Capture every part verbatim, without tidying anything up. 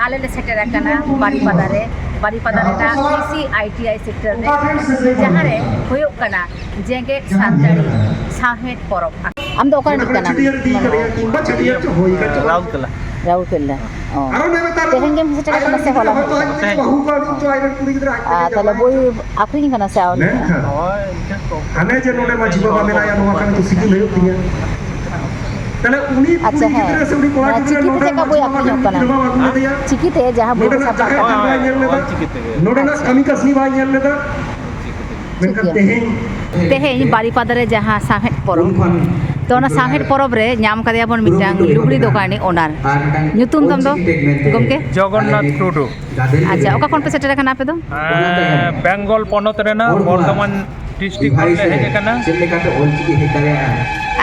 ᱟᱞᱮ ᱞᱮ ᱥᱮᱴᱮᱨ ᱟᱠᱟᱱᱟ ᱵᱟᱨᱤᱯᱟᱫᱟ ᱨᱮ, ᱵᱟᱨᱤᱯᱟᱫᱟ ᱨᱮᱱᱟᱜ ᱠᱨᱤᱥᱤ ᱟᱭ ᱴᱤ ᱟᱭ ᱥᱮᱠᱴᱚᱨ ᱨᱮ, ᱡᱟᱦᱟᱸ ᱨᱮ ᱦᱩᱭᱩᱜ ᱠᱟᱱᱟ ᱡᱮᱜᱮᱛ ᱥᱟᱱᱛᱟᱲᱤ ᱥᱟᱶᱦᱮᱫ ᱯᱚᱨᱚᱵᱽ᱾ ᱟᱢ ᱫᱚ ᱚᱠᱟ ᱨᱤᱱᱤᱡ ᱠᱟᱱᱟᱢ? ᱨᱟᱩᱨᱠᱮᱞᱟ᱾ ᱨᱟᱩᱨᱠᱮᱞᱟ᱾ ᱚ᱾ ᱛᱮᱦᱮᱧ ᱜᱮᱢ ᱥᱮᱴᱮᱨ ᱟᱠᱟᱱᱟ ᱥᱮ ᱦᱚᱞᱟ ᱦᱮᱡ ᱟᱠᱟᱱᱟ? ᱛᱮᱦᱮᱧ᱾ ᱟᱨ ᱛᱟᱦᱚᱞᱮ ᱵᱳᱭ ᱟᱹᱠᱷᱨᱤᱧ ᱠᱟᱱᱟ ᱥᱮ ᱟᱹᱣᱨᱤ? ᱦᱳᱭ, ᱤᱱᱠᱟᱹ ᱠᱚ᱾ ᱦᱟᱱᱮ ᱡᱮ ᱱᱚᱰᱮ ᱢᱟᱹᱡᱷᱤ ᱵᱟᱵᱟ ᱢᱮᱱᱟᱭᱟ, ᱱᱚᱣᱟ ᱠᱟᱹᱢᱤ ᱫᱚ ᱥᱤᱜᱤᱞ ᱦᱩᱭᱩᱜ ᱛᱤᱧᱟ᱾ ᱛᱟᱦᱞᱮ ᱩᱱᱤ ᱟᱪᱪᱷᱟ, ᱠᱩᱲᱤ ᱦᱮᱸ᱾ ᱜᱤᱫᱽᱨᱟᱹ ᱥᱮ ᱩᱱᱤ ᱠᱚᱲᱟ ᱢᱟᱱᱮ ᱜᱤᱫᱽᱨᱟᱹ ᱪᱤᱠᱤ ᱛᱮ ᱱᱚᱰᱮ ᱪᱮᱫ ᱞᱮᱠᱟ ᱢᱟᱹᱡᱷᱤ ᱵᱳᱭ ᱵᱟᱵᱟ ᱟᱹᱠᱷᱨᱤᱧᱚᱜ ᱠᱟᱱᱟ? ᱟᱹᱜᱩ ᱞᱮᱫᱮᱭᱟ᱾ ᱪᱤᱠᱤ ᱛᱮ ᱡᱟᱦᱟᱸ ᱵᱳᱭ ᱱᱚᱰᱮᱱᱟᱜ ᱪᱷᱟᱯᱟ ᱡᱟᱦᱮᱨ ᱠᱟᱱᱟ᱾ ᱛᱷᱟᱱ ᱵᱟᱭ ᱧᱮᱞ ᱞᱮᱫᱟ᱾ ᱚᱞ ᱪᱤᱠᱤ ᱛᱮᱜᱮ᱾ ᱱᱚᱰᱮᱱᱟᱜ ᱟᱪᱪᱷᱟ᱾ ᱠᱟᱹᱢᱤ ᱠᱟᱹᱥᱱᱤ ᱵᱟᱭ ᱧᱮᱞ ᱞᱮᱫᱟ᱾ ᱴᱷᱤᱠ ᱢᱮᱱᱠᱷᱟᱱ ᱜᱮᱭᱟ᱾ ᱛᱮᱦᱮᱧ ᱛᱮᱦᱮᱧ ᱵᱟᱨᱤᱯᱟᱫᱟ ᱨᱮ ᱡᱟᱦᱟᱸ ᱥᱟᱶᱦᱮᱫ ᱯᱚᱨᱚᱵᱽ, ᱩᱱ ᱠᱷᱚᱱ ᱛᱚ ᱚᱱᱟ ᱥᱟᱶᱦᱮᱫ ᱯᱚᱨᱚᱵᱽ ᱨᱮ ᱧᱟᱢ ᱠᱟᱫᱮᱭᱟ ᱵᱚᱱ ᱢᱤᱫᱴᱟᱝ ᱞᱩᱜᱽᱲᱤ ᱫᱚᱠᱟᱱᱤ owner᱾ ᱧᱩᱛᱩᱢ ᱛᱟᱢ ᱫᱚ ᱜᱚᱢᱠᱮ? ᱡᱚᱜᱚᱱᱱᱟᱛᱷ ᱴᱩᱰᱩ᱾ ᱟᱪᱪᱷᱟ, ᱚᱠᱟ ᱠᱷᱚᱱ ᱯᱮ ᱥᱮᱴᱮᱨ ᱟᱠᱟᱱᱟ ᱟᱯᱮ ᱫᱚ? ᱦᱮᱸ, ᱵᱮᱝᱜᱚᱞ ᱯᱚᱱᱚᱛ ᱨᱮᱱᱟᱜ ᱵᱚᱨᱫᱷᱚᱢᱟᱱ district ᱠᱷᱚᱱ ᱞᱮ ᱦᱮᱡ ᱟᱠᱟᱱᱟ᱾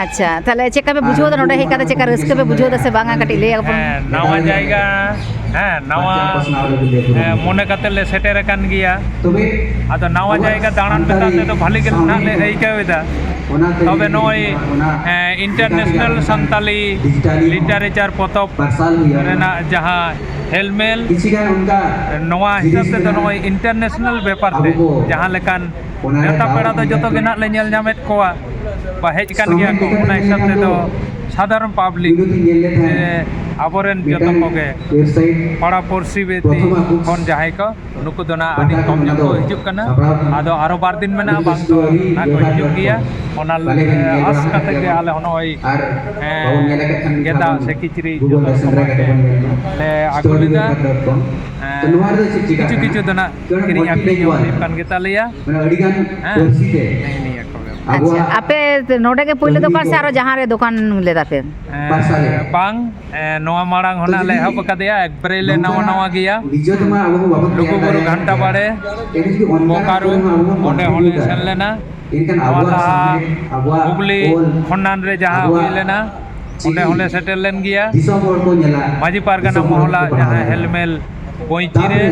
ᱟᱪᱪᱷᱟ, ᱛᱟᱦᱞᱮ ᱪᱮᱫ ᱞᱮᱠᱟ ᱯᱮ ᱵᱩᱡᱷᱟᱹᱣ ᱮᱫᱟ ᱱᱚᱰᱮ ᱦᱮᱡ ᱠᱟᱛᱮ? ᱪᱮᱫ ᱞᱮᱠᱟ ᱨᱟᱹᱥᱠᱟᱹ ᱯᱮ ᱵᱩᱡᱷᱟᱹᱣ ᱮᱫᱟ ᱥᱮ ᱵᱟᱝᱟ? ᱠᱟᱹᱴᱤᱡ ᱞᱟᱹᱭ ᱟᱵᱚᱱ᱾ ᱦᱮᱸ, ᱱᱟᱣᱟ ᱡᱟᱭᱜᱟ, ᱦᱮᱸ, ᱱᱟᱣᱟ, ᱦᱮᱸ, ᱢᱚᱱᱮ ᱠᱟᱛᱮ ᱞᱮ ᱥᱮᱴᱮᱨ ᱟᱠᱟᱱ ᱜᱮᱭᱟ᱾ ᱟᱫᱚ ᱱᱟᱣᱟ ᱡᱟᱭᱜᱟ ᱫᱟᱬᱟᱱ ᱢᱮᱛᱟ ᱛᱮᱫᱚ ᱵᱷᱟᱞᱤ ᱜᱮ ᱱᱟᱦᱟᱜ ᱞᱮ ᱟᱹᱭᱠᱟᱹᱣ ᱮᱫᱟ᱾ ᱛᱚᱵᱮ ᱱᱚᱜᱼᱚᱭ, ᱦᱮᱸ, international ᱥᱟᱱᱛᱟᱞᱤ literature ᱯᱚᱛᱚᱵ ᱨᱮᱱᱟᱜ ᱡᱟᱦᱟᱸ ᱦᱮᱞᱢᱮᱞ, ᱱᱚᱣᱟ ᱦᱤᱥᱟᱹᱵ ᱛᱮᱫᱚ ᱱᱚᱜᱼᱚᱭ international ᱵᱮᱯᱟᱨ ᱛᱮ ᱡᱟᱦᱟᱸ ᱞᱮᱠᱟᱱ ᱱᱮᱣᱛᱟ ᱯᱮᱲᱟ ᱫᱚ ᱡᱚᱛᱚ ᱜᱮ ᱱᱟᱦᱟᱜ ᱞᱮ ᱧᱮᱞ ᱧᱟᱢᱮᱫ ᱠᱚᱣᱟ, ᱵᱟ ᱦᱮᱡ ᱟᱠᱟᱱ ᱜᱮᱭᱟ ᱠᱚ᱾ ᱚᱱᱟ ᱦᱤᱥᱟᱹᱵ ᱛᱮᱫᱚ ᱥᱟᱫᱷᱟᱨᱚᱱ public ᱥᱮ ᱟᱵᱚᱨᱮᱱ ᱡᱚᱛᱚ ᱠᱚᱜᱮ ᱯᱟᱲᱟ ᱯᱩᱲᱥᱤ ᱵᱮᱛᱤ ᱠᱷᱚᱱ ᱡᱟᱦᱟᱸᱭ ᱠᱚ, ᱱᱩᱠᱩ ᱫᱚ ᱱᱟᱜ ᱟᱹᱰᱤ ᱠᱚᱢ ᱧᱚᱜ ᱠᱚ ᱦᱤᱡᱩᱜ ᱠᱟᱱᱟ᱾ ᱟᱫᱚ ᱟᱨᱚ ᱵᱟᱨ ᱫᱤᱱ ᱢᱮᱱᱟᱜᱼᱟ, ᱵᱟᱝ ᱫᱚ ᱱᱟᱜ ᱠᱚ ᱦᱤᱡᱩᱜ ᱜᱮᱭᱟ᱾ ᱚᱱᱟ ᱟᱥ ᱠᱟᱛᱮ ᱜᱮ ᱟᱞᱮ ᱦᱚᱸ ᱱᱚᱜᱼᱚᱭ, ᱦᱮᱸ, ᱜᱮᱸᱫᱟᱜ ᱥᱮ ᱠᱤᱪᱨᱤᱡ ᱡᱚᱛᱚ ᱨᱚᱠᱚᱢᱟᱜ ᱜᱮ ᱞᱮ ᱟᱹᱜᱩ ᱞᱮᱫᱟ᱾ ᱦᱮᱸ, ᱠᱤᱪᱷᱩ ᱠᱤᱪᱷᱩ ᱫᱚ ᱱᱟᱜ ᱠᱤᱨᱤᱧ ᱟᱹᱠᱷᱨᱤᱧ ᱦᱚᱸ ᱦᱩᱭᱩᱜ ᱠᱟᱱ ᱜᱮ ᱛᱟᱞᱮᱭᱟ᱾ ᱦᱮᱸ, ᱱᱮᱜᱼᱮ ᱱᱤᱭᱟᱹ ᱠᱚᱜᱮ᱾ ᱟᱪᱪᱷᱟ, ᱟᱯᱮ ᱱᱚᱰᱮ ᱜᱮ ᱯᱳᱭᱞᱳ ᱫᱚᱠᱟᱱ ᱥᱮ ᱟᱨᱚ ᱡᱟᱦᱟᱸ ᱨᱮ ᱫᱚᱠᱟᱱ ᱞᱮᱫᱟ ᱯᱮ? ᱦᱮᱸ, ᱵᱟᱝ, ᱦᱮᱸ, ᱱᱚᱣᱟ ᱢᱟᱲᱟᱝ ᱦᱚᱸ ᱱᱟᱜ ᱞᱮ ᱮᱦᱚᱵ ᱟᱠᱟᱫᱮᱭᱟ, ᱮᱠᱵᱟᱨᱮ ᱞᱮ ᱱᱟᱣᱟ ᱱᱟᱣᱟ ᱜᱮᱭᱟ᱾ ᱞᱩᱜᱩᱵᱩᱨᱩ ᱜᱷᱟᱱᱴᱟ ᱵᱟᱲᱮ, ᱵᱳᱠᱟᱨᱳ, ᱚᱸᱰᱮ ᱦᱚᱸᱞᱮ ᱥᱮᱱ ᱞᱮᱱᱟ᱾ ᱱᱚᱣᱟ ᱞᱟᱦᱟ ᱦᱩᱜᱽᱞᱤ ᱠᱷᱚᱱᱟᱱ ᱨᱮ ᱡᱟᱦᱟᱸ ᱦᱩᱭ ᱞᱮᱱᱟ, ᱚᱸᱰᱮ ᱦᱚᱸᱞᱮ ᱥᱮᱴᱮᱨ ᱞᱮᱱ ᱜᱮᱭᱟ᱾ ᱢᱟᱹᱡᱷᱤ ᱯᱟᱨᱜᱟᱱᱟ ᱢᱚᱦᱚᱞᱟ ᱡᱟᱦᱟᱸ ᱦᱮᱞᱢᱮᱞ ᱵᱚᱧᱪᱤ ᱨᱮ,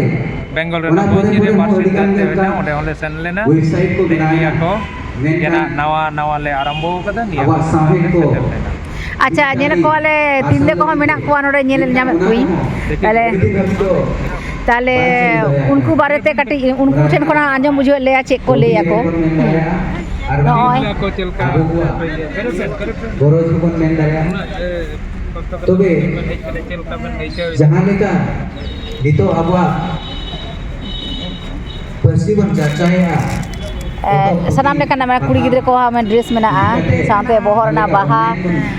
ᱵᱮᱝᱜᱚᱞ ᱨᱮᱱᱟᱜ ᱵᱚᱧᱪᱤ ᱨᱮ ᱵᱟᱨ ᱥᱤᱧ ᱜᱟᱱ ᱛᱮ ᱦᱩᱭᱱᱟ, ᱚᱸᱰᱮ ᱦᱚᱸᱞᱮ ᱥᱮᱱ ᱞᱮᱱᱟ᱾ ᱱᱤᱭᱟᱹ ᱠᱚ ᱜᱮ ᱱᱟᱜ ᱱᱟᱣᱟ ᱱᱟᱣᱟ ᱞᱮ ᱟᱨᱟᱢᱵᱚ ᱟᱠᱟᱫᱟ, ᱱᱤᱭᱟᱹ ᱠᱚ ᱥᱮᱴᱮᱨ ᱞᱮᱱᱟ᱾ ᱟᱪᱪᱷᱟ, ᱧᱮᱞᱮᱫ ᱠᱚᱣᱟᱞᱮ ᱛᱤᱨᱞᱟᱹ ᱠᱚᱦᱚᱸ ᱢᱮᱱᱟᱜ ᱠᱚᱣᱟ ᱱᱚᱰᱮ, ᱧᱮᱞ ᱧᱟᱢᱮᱫ ᱠᱚᱣᱟᱹᱧ᱾ ᱛᱟᱦᱞᱮ ᱩᱱᱠᱩ ᱵᱟᱨᱮᱛᱮ ᱠᱟᱹᱴᱤᱡ ᱩᱱᱠᱩ ᱴᱷᱮᱱ ᱠᱷᱚᱱᱟᱜ ᱟᱸᱡᱚᱢ ᱵᱩᱡᱷᱟᱹᱣᱮᱫ ᱞᱮᱭᱟ ᱪᱮᱫ ᱠᱚ ᱞᱟᱹᱭ ᱟᱠᱚ᱾ ᱦᱩᱸ᱾ ᱱᱚᱜᱼᱚᱭ᱾ ᱛᱤᱨᱞᱟᱹ ᱠᱚ ᱪᱮᱫ ᱞᱮᱠᱟ ᱟᱵᱚ ᱠᱚᱣᱟᱜ ᱜᱚᱨᱚᱡᱽ ᱦᱚᱸᱵᱚᱱ ᱢᱮᱱ ᱫᱟᱲᱮᱭᱟᱜᱼᱟ᱾ ᱩᱱᱟᱹᱜ, ᱮ, ᱠᱚᱥᱴᱚ ᱛᱚᱵᱮ ᱠᱟᱛᱮ ᱦᱮᱡ ᱠᱟᱛᱮ ᱪᱮᱫ ᱞᱮᱠᱟ ᱵᱮᱱ ᱟᱹᱭᱠᱟᱹᱣ ᱮᱫᱟ? ᱡᱟᱦᱟᱸ ᱞᱮᱠᱟ ᱱᱤᱛᱚᱜ ᱟᱵᱚᱣᱟᱜ ᱯᱟᱹᱨᱥᱤ ᱵᱚᱱ ᱪᱟᱨᱪᱟᱭᱮᱫᱼᱟ, ᱮ, ᱥᱟᱱᱟᱢ ᱞᱮᱠᱟᱱᱟᱜ, ᱢᱟᱱᱮ, ᱠᱩᱲᱤ ᱜᱤᱫᱽᱨᱟᱹ ᱠᱚᱣᱟᱜ, ᱢᱟᱱᱮ, ᱰᱨᱮᱥ ᱢᱮᱱᱟᱜᱼᱟ, ᱥᱟᱶᱛᱮ ᱵᱚᱦᱚᱜ ᱨᱮᱱᱟᱜ ᱵᱟᱦᱟ,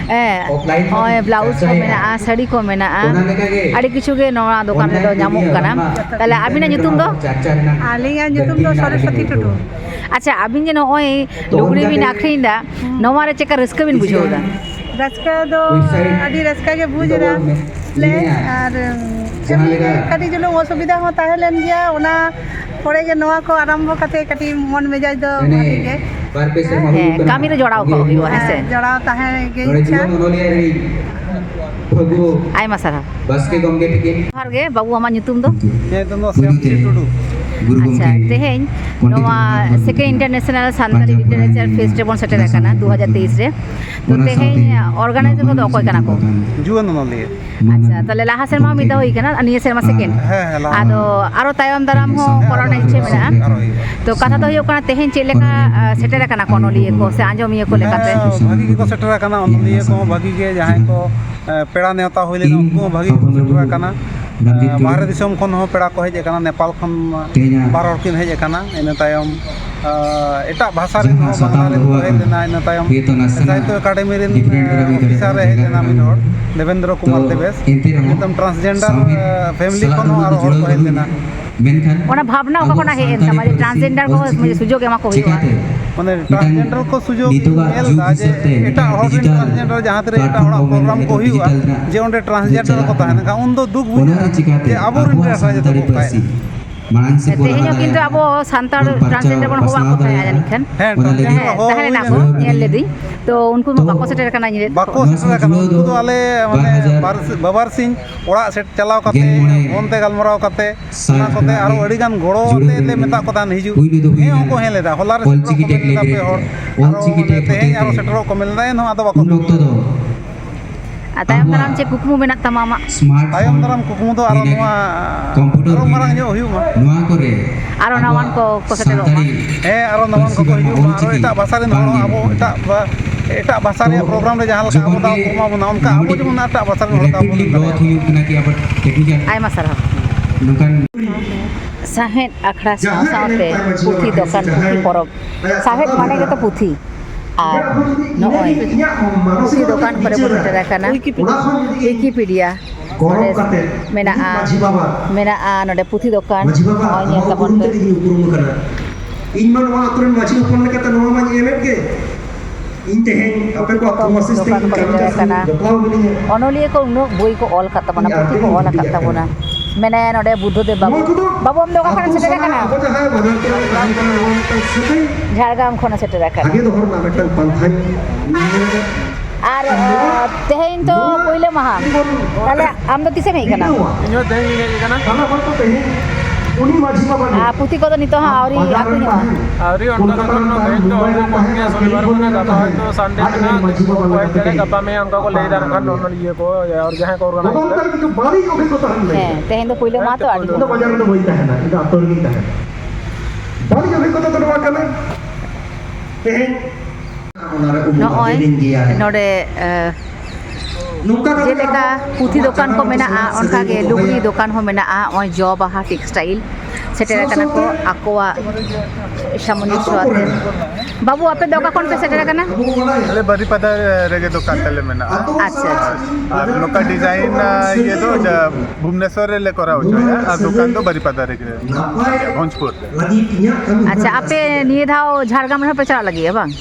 ᱦᱮᱸ, ᱱᱚᱜᱼᱚᱭ ᱵᱞᱟᱣᱩᱡᱽ ᱠᱚ ᱢᱮᱱᱟᱜᱼᱟ, ᱥᱟᱹᱲᱤ ᱠᱚ ᱢᱮᱱᱟᱜᱼᱟ, ᱟᱹᱰᱤ ᱠᱤᱪᱷᱩ ᱜᱮ ᱱᱚᱣᱟ ᱫᱚᱠᱟᱱ ᱨᱮᱫᱚ ᱧᱟᱢᱚᱜ ᱠᱟᱱᱟ᱾ ᱛᱟᱦᱞᱮ ᱟᱹᱵᱤᱱᱟᱜ ᱧᱩᱛᱩᱢ ᱫᱚ? ᱟᱹᱞᱤᱧᱟᱜ ᱧᱩᱛᱩᱢ ᱫᱚ ᱥᱚᱨᱚᱥᱚᱛᱤ ᱴᱩᱰᱩ᱾ ᱟᱪᱪᱷᱟ, ᱟᱹᱵᱤᱱ ᱡᱮ ᱱᱚᱜᱼᱚᱭ ᱞᱩᱜᱽᱲᱤ ᱵᱤᱱ ᱟᱹᱠᱷᱨᱤᱧ ᱮᱫᱟ, ᱱᱚᱣᱟ ᱨᱮ ᱪᱮᱫᱠᱟ ᱨᱟᱹᱥᱠᱟᱹ ᱵᱤᱱ ᱵᱩᱡᱷᱟᱹᱣ ᱮᱫᱟ? ᱨᱟᱹᱥᱠᱟᱹ ᱫᱚ ᱟᱹᱰᱤ ᱨᱟᱹᱥᱠᱟᱹ ᱜᱮ ᱵᱩᱡᱽ ᱮᱫᱟ ᱞᱮ, ᱟᱨ ᱮᱢᱱᱤ ᱜᱮ ᱠᱟᱹᱴᱤᱡ ᱪᱩᱞᱩᱝ ᱚᱥᱩᱵᱤᱫᱷᱟ ᱦᱚᱸ ᱛᱟᱦᱮᱸ ᱞᱮᱱ ᱜᱮᱭᱟ, ᱚᱱᱟ ᱯᱚᱨᱮ ᱜᱮ ᱱᱚᱣᱟ ᱠᱚ ᱟᱨᱟᱢᱵᱷᱚ ᱠᱟᱛᱮ ᱠᱟᱹᱴᱤᱡ ᱢᱚᱱ ᱢᱮᱡᱟᱡᱽ ᱫᱚ ᱵᱷᱟᱜᱮ ᱜᱮ᱾ ᱦᱮᱸ, ᱠᱟᱹᱢᱤ ᱨᱮ ᱡᱚᱲᱟᱣ ᱠᱚᱜ ᱦᱩᱭᱩᱜᱼᱟ, ᱦᱮᱸ ᱥᱮ? ᱦᱮᱸ, ᱡᱚᱲᱟᱣ ᱛᱟᱦᱮᱸ ᱜᱮ ᱤᱪᱪᱷᱟ᱾ ᱟᱭᱢᱟ ᱥᱟᱨᱦᱟᱣ᱾ ᱡᱚᱦᱟᱨ ᱜᱮ ᱵᱟᱹᱵᱩ, ᱟᱢᱟᱜ ᱧᱩᱛᱩᱢ ᱫᱚ? ᱤᱧᱟᱹᱜ ᱧᱩᱛᱩᱢ ᱫᱚ ᱥᱮᱢᱥᱤ ᱴᱩᱰᱩ᱾ ᱟᱪᱪᱷᱟ, ᱛᱮᱦᱮᱧ ᱱᱚᱣᱟ Second International Santali Literature Fest ᱨᱮᱵᱚᱱ ᱥᱮᱴᱮᱨ ᱟᱠᱟᱱᱟ ᱫᱩ ᱦᱟᱡᱟᱨ ᱛᱮᱭᱤᱥ ᱨᱮ᱾ ᱛᱚ, ᱛᱮᱦᱮᱧ organizer ᱠᱚᱫᱚ ᱚᱠᱚᱭ ᱠᱟᱱᱟ ᱠᱚ? ᱡᱩᱣᱟᱹᱱ ᱚᱱᱚᱞᱤᱭᱟᱹ᱾ ᱟᱪᱪᱷᱟ, ᱛᱟᱦᱞᱮ ᱞᱟᱦᱟ ᱥᱮᱨᱢᱟ ᱦᱚᱸ ᱢᱤᱫ ᱫᱷᱟᱣ ᱦᱩᱭ ᱠᱟᱱᱟ, ᱟᱨ ᱱᱤᱭᱟᱹ ᱥᱮᱨᱢᱟ second? ᱦᱮᱸ, ᱦᱮᱸ, ᱞᱟᱦᱟ ᱟᱫᱚ ᱟᱨᱚ ᱛᱟᱭᱚᱢ ᱫᱟᱨᱟᱢ ᱦᱚᱸ ᱦᱮᱸ, ᱠᱚᱨᱟᱣ ᱨᱮᱱᱟᱜ ᱤᱪᱪᱷᱟᱹ ᱢᱮᱱᱟᱜᱼᱟ᱾ ᱟᱨᱚ ᱦᱩᱭᱩᱜᱼᱟ᱾ ᱛᱚ, ᱠᱟᱛᱷᱟ ᱫᱚ ᱦᱩᱭᱩᱜ ᱠᱟᱱᱟ, ᱛᱮᱦᱮᱧ ᱪᱮᱫ ᱞᱮᱠᱟ, ᱟ, ᱥᱮᱴᱮᱨ ᱟᱠᱟᱱᱟ ᱠᱚ ᱚᱱᱚᱞᱤᱭᱟᱹ ᱠᱚ ᱥᱮ ᱟᱸᱡᱚᱢᱤᱭᱟᱹ ᱠᱚ ᱞᱮᱠᱟᱛᱮ? ᱦᱮᱸ, ᱵᱷᱟᱹᱜᱤ ᱜᱮᱠᱚ ᱥᱮᱴᱮᱨ ᱟᱠᱟᱱᱟ, ᱚᱱᱚᱞᱤᱭᱟᱹ ᱠᱚᱦᱚᱸ ᱵᱷᱟᱹᱜᱤ ᱜᱮ, ᱡᱟᱦᱟᱸᱭ ᱠᱚ, ᱮ, ᱯᱮᱲᱟ ᱱᱮᱣᱛᱟ ᱦᱩᱭ ᱞᱮᱱᱟ, ᱩᱱᱠᱩ ᱦᱚᱸ ᱵᱷᱟᱹᱜᱤ ᱜᱮᱠᱚ ᱥᱮᱴᱮᱨ ᱟᱠᱟᱱᱟ᱾ ᱮ, ᱵᱟᱦᱨᱮ ᱫᱤᱥᱚᱢ ᱠᱷᱚᱱ ᱦᱚᱸ ᱯᱮᱲᱟ ᱠᱚ ᱦᱮᱡ ᱟᱠᱟᱱᱟ, ᱱᱮᱯᱟᱞ ᱠᱷᱚᱱ ᱵᱟᱨ ᱦᱚᱲ ᱠᱤᱱ ᱦᱮᱡ ᱟᱠᱟᱱᱟ᱾ ᱤᱱᱟᱹ ᱛᱟᱭᱚᱢ, ᱟ, ᱮᱴᱟᱜ ᱵᱷᱟᱥᱟ ᱨᱮᱱ ᱦᱚᱸ, ᱵᱟᱝᱞᱟ ᱨᱮᱱ ᱠᱚ ᱦᱮᱡ ᱞᱮᱱᱟ᱾ ᱤᱱᱟᱹ ᱛᱟᱭᱚᱢ ᱥᱟᱦᱤᱛᱛᱚ ᱮᱠᱟᱰᱮᱢᱤ ᱨᱮᱱ, ᱮ, ᱚᱯᱷᱤᱥᱟᱨ ᱮ ᱦᱮᱡ ᱞᱮᱱᱟ ᱢᱤᱫ ᱦᱚᱲ, ᱫᱮᱵᱮᱱᱫᱨᱚ ᱠᱩᱢᱟᱨ ᱫᱮᱵᱮᱥ᱾ ᱱᱤᱛᱚᱝ transgender, ᱮ, family ᱠᱷᱚᱱ ᱦᱚᱸ ᱟᱨᱚ ᱦᱚᱲ ᱠᱚ ᱦᱮᱡ ᱞᱮᱱᱟ᱾ ᱚᱱᱟ ᱵᱷᱟᱵᱽᱱᱟ ᱚᱠᱟ ᱠᱷᱚᱱᱟᱜ ᱦᱮᱡ ᱮᱱ ᱛᱟᱢᱟ ᱡᱮ transgender ᱠᱚ ᱥᱩᱡᱳᱜᱽ ᱮᱢᱟ ᱠᱚ ᱦᱩᱭᱩᱜᱼᱟ? ᱢᱟᱱᱮ, transgender ᱠᱚ ᱥᱩᱡᱳᱜᱽ ᱧᱮᱞ ᱮᱫᱟ ᱡᱮ ᱮᱴᱟᱜ ᱦᱚᱲ ᱨᱮᱱ transgender ᱡᱟᱦᱟᱸ ᱛᱤᱨᱮ ᱮᱴᱟᱜ ᱦᱚᱲᱟᱜ program ᱠᱚ ᱦᱩᱭᱩᱜᱼᱟ, ᱡᱮ ᱚᱸᱰᱮ transgender ᱠᱚ ᱛᱟᱦᱮᱱᱟ, ᱮᱱᱠᱷᱟᱱ ᱩᱱᱫᱚ ᱫᱩᱠ ᱵᱩᱡᱷᱟᱹᱜᱼᱟ ᱡᱮ ᱟᱵᱚᱨᱮᱱ transgender ᱠᱚ ᱚᱠᱟᱭᱮᱱᱟ᱾ ᱛᱮᱦᱮᱧ ᱦᱚᱸ ᱠᱤᱱᱛᱩ ᱟᱵᱚ ᱥᱟᱱᱛᱟᱲ transgender ᱵᱚᱱ ᱦᱚᱦᱚᱣᱟᱜ ᱠᱚ ᱛᱟᱦᱮᱸᱫ ᱡᱟᱹᱱᱤᱡ ᱠᱷᱟᱱ᱾ ᱦᱮᱸ, transgender ᱦᱚᱸ ᱛᱟᱦᱮᱸ ᱞᱮᱱᱟ ᱠᱚ, ᱧᱮᱞ ᱞᱮᱫᱤᱧ᱾ ᱛᱚ, ᱩᱱᱠᱩ ᱢᱟ ᱵᱟᱠᱚ ᱥᱮᱴᱮᱨ ᱟᱠᱟᱱᱟ ᱤᱧ ᱨᱮᱱ᱾ ᱵᱟᱠᱚ ᱥᱮᱴᱮᱨ ᱟᱠᱟᱱᱟ᱾ ᱩᱱᱠᱩ ᱫᱚ ᱟᱞᱮ, ᱢᱟᱱᱮ, ᱵᱟᱨ ᱥᱤ-, ᱵᱟᱵᱟᱨ ᱥᱤᱧ ᱚᱲᱟᱜ ᱥᱮᱫ ᱪᱟᱞᱟᱣ ᱠᱟᱛᱮ, ᱯᱷᱳᱱ ᱛᱮ ᱜᱟᱞᱢᱟᱨᱟᱣ ᱠᱟᱛᱮ, ᱚᱱᱟ ᱠᱚᱛᱮ ᱟᱨᱚ ᱟᱹᱰᱤ ᱜᱟᱱ ᱜᱚᱲᱚ ᱟᱛᱮ ᱞᱮ ᱢᱮᱛᱟᱜ ᱠᱚ ᱛᱟᱦᱮᱱ ᱦᱤᱡᱩᱜ᱾ ᱦᱮᱸ ᱦᱚᱸᱠᱚ ᱦᱮᱡ ᱞᱮᱱᱟ, ᱦᱚᱞᱟ ᱨᱮ ᱥᱮᱴᱮᱨᱚᱜ ᱠᱚ ᱢᱮᱱ ᱞᱮᱫᱟ ᱯᱮ ᱦᱚᱲ, ᱟᱨᱚ ᱛᱮᱦᱮᱧ ᱟᱨᱚ ᱥᱮᱴᱮᱨᱚᱜ ᱠᱚ ᱢᱮᱱ ᱞᱮᱫᱟ, ᱮᱱᱦᱚᱸ ᱟᱫᱚ ᱵᱟᱠᱚ ᱥᱮᱴᱮᱨ ᱞᱮᱱᱟ᱾ ᱛᱟᱭᱚᱢ ᱫᱟᱨᱟᱢ ᱪᱮᱫ ᱠᱩᱠᱢᱩ ᱢᱮᱱᱟᱜ ᱛᱟᱢᱟ ᱟᱢᱟᱜ? ᱛᱟᱭᱚᱢ ᱫᱟᱨᱟᱢ ᱠᱩᱠᱢᱩ ᱫᱚ ᱟᱨᱚ ᱱᱚᱣᱟ ᱠᱚᱢᱯᱤᱭᱩᱴᱟᱨ ᱟᱨᱚ ᱢᱟᱨᱟᱝ ᱧᱚᱜ ᱦᱩᱭᱩᱜ ᱢᱟ᱾ ᱱᱚᱣᱟ ᱠᱚᱨᱮ ᱟᱨᱚ ᱱᱟᱣᱟᱱ ᱠᱚ ᱠᱚ ᱥᱮᱴᱮᱨᱚᱜ ᱢᱟ᱾ ᱦᱮᱸ, ᱟᱨᱚ ᱱᱟᱣᱟᱱ ᱠᱚᱠᱚ ᱦᱤᱡᱩᱜ ᱢᱟ, ᱟᱨᱚ ᱮᱴᱟᱜ ᱵᱷᱟᱥᱟ ᱨᱮᱱ ᱦᱚᱲ ᱦᱚᱸ ᱟᱵᱚ ᱮᱴᱟᱜ ᱵᱷᱟ-, ᱮᱴᱟᱜ ᱵᱷᱟᱥᱟ ᱨᱮᱭᱟᱜ ᱯᱨᱳᱜᱨᱟᱢ ᱨᱮ ᱡᱟᱦᱟᱸ ᱞᱮᱠᱟ ᱟᱵᱚ ᱫᱟᱣ ᱠᱚ ᱮᱢᱟ ᱵᱚᱱᱟ, ᱚᱱᱠᱟ ᱟᱵᱚ ᱡᱮᱢᱚᱱ ᱮᱴᱟᱜ ᱵᱷᱟᱥᱟ ᱨᱮᱱ ᱦᱚᱲ ᱫᱟᱣ ᱵᱚᱱ ᱮᱢ ᱫᱟᱲᱮᱭᱟᱜᱼᱟ᱾ ᱟᱭᱢᱟ ᱥᱟᱨᱦᱟᱣ᱾ ᱱᱚᱝᱠᱟᱱ ᱥᱟᱶᱦᱮᱫ ᱟᱠᱷᱲᱟ ᱥᱟᱶ ᱥᱟᱶᱛᱮ ᱯᱩᱛᱷᱤ ᱫᱚᱠᱟᱱ, ᱯᱩᱛᱷᱤ ᱯᱚᱨᱚᱵᱽ᱾ ᱥᱟᱶᱦᱮᱫ ᱢᱟᱱᱮ ᱜᱮᱛᱚ ᱯᱩᱛᱷᱤ᱾ ᱟᱨ ᱱᱚᱜᱼᱚᱭ ᱯᱩᱛᱷᱤ ᱫᱚᱠᱟᱱ ᱠᱚᱨᱮ ᱵᱚᱱ ᱥᱮᱴᱮᱨ ᱟᱠᱟᱱᱟ᱾ ᱣᱤᱠᱤᱯᱤᱰᱤᱭᱟ᱾ ᱱᱚᱰᱮ ᱢᱮᱱᱟᱜᱼᱟ, ᱢᱮᱱᱟᱜᱼᱟ ᱱᱚᱰᱮ ᱯᱩᱛᱷᱤ ᱫᱚᱠᱟᱱ᱾ ᱱᱚᱜᱼᱚᱭ ᱧᱮᱞ ᱛᱟᱵᱚᱱ ᱯᱮ᱾ ᱤᱧ ᱢᱟ ᱱᱚᱣᱟ ᱟᱛᱳ ᱨᱮᱱ ᱢᱟᱹᱡᱷᱤ ᱦᱚᱯᱚᱱ ᱞᱮᱠᱟᱛᱮ ᱱᱚᱣᱟ ᱢᱟᱧ ᱮᱢᱮᱫ ᱜᱮ᱾ ᱤᱧ ᱛᱮᱦᱮᱧ ᱟᱯᱮ ᱠᱚᱣᱟᱜ ᱛᱚᱢᱟᱥᱤᱥ ᱛᱮ ᱫᱚᱠᱟᱱ ᱤᱧ ᱠᱚᱨᱮ ᱠᱟᱹᱢᱤ ᱵᱮᱨᱮᱫ ᱠᱟᱹᱥᱱᱤ ᱟᱠᱟᱱᱟ᱾ ᱡᱚᱯᱲᱟᱣ ᱢᱤᱱᱟᱹᱧᱟ᱾ ᱚᱱᱚᱞᱤᱭᱟᱹ ᱠᱚ ᱩᱱᱟᱹᱜ ᱵᱳᱭ ᱠᱚ ᱚᱞ ᱟᱠᱟᱫ ᱛᱟᱵᱚᱱᱟ, ᱤᱧ ᱯᱩᱛᱷᱤ ᱠᱚ ᱟᱛᱳ ᱨᱤᱧ ᱚᱞ ᱟᱠᱟᱫ ᱦᱩᱰᱤᱧ ᱛᱟᱵᱚᱱᱟ᱾ ᱟᱠᱟᱱᱟ᱾ ᱢᱮᱱᱟᱭᱟ ᱱᱚᱰᱮ ᱵᱩᱫᱽᱫᱷᱚᱫᱮᱵ ᱵᱟᱵᱩ᱾ ᱱᱚᱣᱟ ᱠᱚᱫᱚ ᱵᱟᱵᱩ, ᱟᱢ ᱫᱚ ᱚᱠᱟ ᱠᱷᱚᱱᱮᱢ ᱟᱛᱳ ᱥᱮᱴᱮᱨ ᱥᱟᱞᱟᱜ ᱟᱠᱟᱱᱟ? ᱟᱵᱚ ᱡᱟᱦᱟᱸᱭ ᱵᱟᱡᱟᱨ ᱠᱚᱨᱮ ᱢᱮᱱᱟᱜ ᱵᱚᱱᱟ, ᱱᱚᱣᱟ ᱢᱤᱫᱴᱟᱝ ᱥᱟᱹᱜᱟᱹᱭ ᱡᱷᱟᱲᱜᱨᱟᱢ ᱠᱷᱚᱱᱮ ᱥᱮᱴᱮᱨ ᱟᱠᱟᱱᱟ᱾ ᱵᱷᱟᱜᱮ ᱫᱚᱦᱚ ᱨᱮᱱᱟᱜ ᱢᱤᱫᱴᱟᱝ ᱯᱟᱱᱛᱷᱟᱧ ᱟᱨ, ᱟᱸ, ᱛᱮᱦᱮᱧ ᱛᱚ ᱯᱳᱭᱞᱳ ᱢᱟᱦᱟ᱾ ᱛᱟᱦᱞᱮ ᱟᱢ ᱫᱚ ᱛᱤᱥᱮᱢ ᱦᱮᱡ ᱟᱠᱟᱱᱟ? ᱤᱧ ᱦᱚᱸ ᱛᱮᱦᱮᱧ ᱜᱤᱧ ᱦᱮᱡ ᱟᱠᱟᱱᱟ᱾ ᱟᱨ ᱯᱩᱛᱷᱤ ᱠᱚᱫᱚ ᱱᱤᱛᱚᱜ ᱦᱚᱸ ᱟᱹᱣᱨᱤ ᱟᱹᱠᱷᱨᱤᱧᱚᱜᱼᱟ? ᱟᱹᱣᱨᱤ, ᱚᱱᱠᱟ ᱫᱚ ᱠᱳᱱᱳ ᱛᱮᱦᱮᱧ ᱫᱚ ᱦᱚᱲ ᱠᱚ ᱠᱚᱢ ᱜᱮᱭᱟ, ᱥᱚᱱᱤᱵᱟᱨ ᱠᱟᱱᱟ, ᱜᱟᱯᱟ ᱦᱚᱭᱛᱳ ᱥᱟᱱᱰᱮ ᱠᱟᱱᱟ, ᱠᱚᱭᱮᱠ ᱡᱟᱭᱜᱟ ᱜᱟᱯᱟ ᱢᱮᱭᱟᱝ ᱚᱱᱠᱟ ᱠᱚ ᱞᱟᱹᱭ ᱮᱫᱟ, ᱮᱱᱠᱷᱟᱱ ᱚᱱᱚᱞᱤᱭᱟᱹ ᱠᱚ ᱟᱨ ᱡᱟᱦᱟᱸᱭ ᱠᱚ ᱚᱨᱜᱟᱱᱟᱭᱤᱡ ᱮᱫᱟ᱾ ᱦᱮᱸ, ᱛᱮᱦᱮᱧ ᱫᱚ ᱯᱳᱭᱞᱳ ᱢᱟᱦᱟ ᱛᱚ, ᱟᱹᱰᱤ ᱫᱤᱱ᱾ ᱵᱟᱡᱟᱨ ᱨᱮᱫᱚ ᱵᱟᱹᱧ ᱛᱟᱦᱮᱱᱟ, ᱤᱧ ᱫᱚ ᱟᱛᱳ ᱨᱮᱜᱤᱧ ᱛᱟᱦᱮᱱᱟ᱾ ᱵᱟᱹᱲᱤᱡ ᱚᱵᱷᱤᱜᱽᱜᱚᱛᱟ ᱫᱚ ᱱᱚᱣᱟ ᱠᱟᱱᱟ, ᱛᱮᱦᱮᱧ ᱱᱚᱜᱼᱚᱭ ᱱᱚᱰᱮ, ᱮ, ᱡᱮᱞᱮᱠᱟ ᱯᱩᱛᱷᱤ ᱫᱚᱠᱟᱱ ᱠᱚ ᱢᱮᱱᱟᱜᱼᱟ, ᱚᱱᱠᱟᱜᱮ ᱞᱩᱜᱽᱲᱤ ᱫᱚᱠᱟᱱ ᱦᱚᱸ ᱢᱮᱱᱟᱜᱼᱟ᱾ ᱱᱚᱜᱼᱚᱭ ᱡᱚ ᱵᱟᱦᱟ ᱴᱮᱠᱥᱴᱟᱭᱤᱞ ᱥᱮᱴᱮᱨ ᱟᱠᱟᱱᱟ ᱠᱚ ᱟᱠᱚᱣᱟᱜ ᱥᱟᱢᱚᱧᱡᱚᱥᱥᱚ ᱟᱛᱮ᱾ ᱵᱟᱹᱵᱩ, ᱟᱯᱮ ᱫᱚ ᱚᱠᱟ ᱠᱷᱚᱱ ᱯᱮ ᱥᱮᱴᱮᱨ ᱟᱠᱟᱱᱟ? ᱟᱞᱮ ᱵᱟᱨᱤᱯᱟᱫᱟ ᱨᱮᱜᱮ ᱫᱚᱠᱟᱱ ᱛᱟᱞᱮ ᱢᱮᱱᱟᱜᱼᱟ᱾ ᱟᱪᱪᱷᱟ, ᱟᱪᱪᱷᱟ᱾ ᱟᱨ ᱱᱚᱝᱠᱟ ᱰᱤᱡᱟᱭᱤᱱ, ᱤᱭᱟᱹ ᱫᱚ ᱡᱟ ᱵᱷᱩᱵᱽᱱᱮᱥᱚᱨ ᱨᱮᱞᱮ ᱠᱚᱨᱟᱣ ᱦᱚᱪᱚᱭᱟ, ᱟᱨ ᱫᱚᱠᱟᱱ ᱫᱚ ᱵᱟᱨᱤᱯᱟᱫᱟ ᱨᱮᱜᱮ, ᱵᱷᱚᱸᱡᱽᱯᱩᱨ ᱨᱮ᱾ ᱟᱪᱪᱷᱟ, ᱟᱯᱮ ᱱᱤᱭᱟᱹ ᱫᱷᱟᱣ ᱡᱷᱟᱲᱜᱨᱟᱢ ᱨᱮᱦᱚᱸ ᱯᱮ ᱪᱟᱞᱟᱜ ᱞᱟᱹᱜᱤᱫ ᱵᱟᱝ?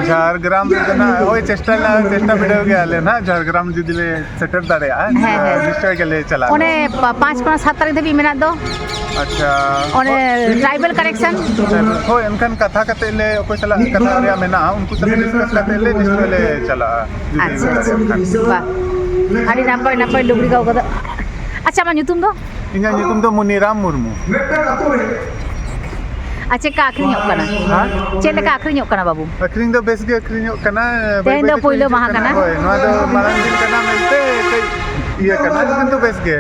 ᱡᱷᱟᱲᱜᱨᱟᱢ ᱨᱮᱫᱚ ᱱᱟᱜ ᱳᱭ ᱪᱮᱥᱴᱟ ᱞᱮ, ᱪᱮᱥᱴᱟ ᱵᱤᱰᱟᱹᱣ ᱜᱮᱭᱟᱞᱮ ᱱᱟᱜ, ᱡᱷᱟᱲᱜᱨᱟᱢ ᱡᱩᱫᱤ ᱞᱮ ᱥᱮᱴᱮᱨ ᱫᱟᱲᱮᱭᱟᱜᱼᱟ, ᱦᱮᱸ, ᱦᱮᱸ᱾ ᱱᱤᱥᱪᱚᱭ ᱜᱮᱞᱮ ᱪᱟᱞᱟᱜᱼᱟ᱾ ᱚᱱᱮ ᱯᱟ-, ᱯᱟᱸᱪ ᱠᱷᱚᱱᱟᱜ ᱥᱟᱛ ᱛᱟᱹᱨᱤᱠᱷ ᱫᱷᱟᱹᱵᱤᱡ ᱢᱮᱱᱟᱜ ᱫᱚ᱾ ᱟᱪᱪᱷᱟ᱾ ᱚᱱᱮ ᱴᱨᱟᱭᱵᱟᱞ ᱠᱟᱨᱮᱠᱥᱚᱱ᱾ ᱦᱳᱭ, ᱮᱱᱠᱷᱟᱱ ᱠᱟᱛᱷᱟ ᱠᱟᱛᱮ ᱞᱮ, ᱚᱠᱚᱭ ᱥᱟᱞᱟᱜ ᱠᱟᱛᱷᱟ ᱨᱮᱭᱟᱜ ᱢᱮᱱᱟᱜᱼᱟ, ᱩᱱᱠᱩ ᱥᱟᱞᱟᱜ ᱰᱤᱥᱠᱟᱥ ᱠᱟᱛᱮ ᱞᱮ ᱱᱤᱥᱪᱚᱭ ᱞᱮ ᱪᱟᱞᱟᱜᱼᱟ, ᱡᱩᱫᱤ ᱟᱪᱪᱷᱟ, ᱟᱪᱪᱷᱟ᱾ ᱵᱟᱦ, ᱟᱹᱰᱤ ᱱᱟᱯᱟᱭ, ᱱᱟᱯᱟᱭ ᱞᱩᱜᱽᱲᱤ ᱠᱚ ᱠᱟᱫᱟ᱾ ᱟᱪᱪᱷᱟ, ᱟᱢᱟᱜ ᱧᱩᱛᱩᱢ ᱫᱚ? ᱤᱧᱟᱹᱜ ᱧᱩᱛᱩᱢ ᱫᱚ ᱢᱩᱱᱤᱨᱟᱢ ᱢᱩᱨᱢᱩ᱾ ᱢᱤᱫᱴᱟᱝ ᱟᱛᱳ ᱨᱮ᱾ ᱟᱨ ᱪᱮᱫ ᱞᱮᱠᱟ ᱟᱹᱠᱷᱨᱤᱧᱚᱜ ᱠᱟᱱᱟ? ᱦᱮᱸ? ᱪᱮᱫ ᱞᱮᱠᱟ ᱟᱹᱠᱷᱨᱤᱧᱚᱜ ᱠᱟᱱᱟ ᱵᱟᱹᱵᱩ? ᱟᱹᱠᱷᱨᱤᱧ ᱫᱚ ᱵᱮᱥ ᱜᱮ ᱟᱹᱠᱷᱨᱤᱧᱚᱜ ᱠᱟᱱᱟ᱾ ᱵᱟᱹᱭ ᱛᱮᱦᱮᱧ ᱫᱚ ᱵᱟᱹᱭ ᱛᱮᱠᱚ ᱯᱳᱭᱞᱳ ᱦᱤᱡᱩᱜ ᱢᱟᱦᱟ ᱠᱟᱱᱟ᱾ ᱦᱳᱭ, ᱱᱚᱣᱟ ᱫᱚ ᱢᱟᱨᱟᱝ ᱫᱤᱱ ᱠᱟᱱᱟ ᱢᱮᱱᱛᱮ ᱠᱟᱹᱡ ᱤᱭᱟᱹ ᱠᱟᱱᱟ, ᱠᱤᱱᱛᱩ ᱵᱮᱥ ᱜᱮ᱾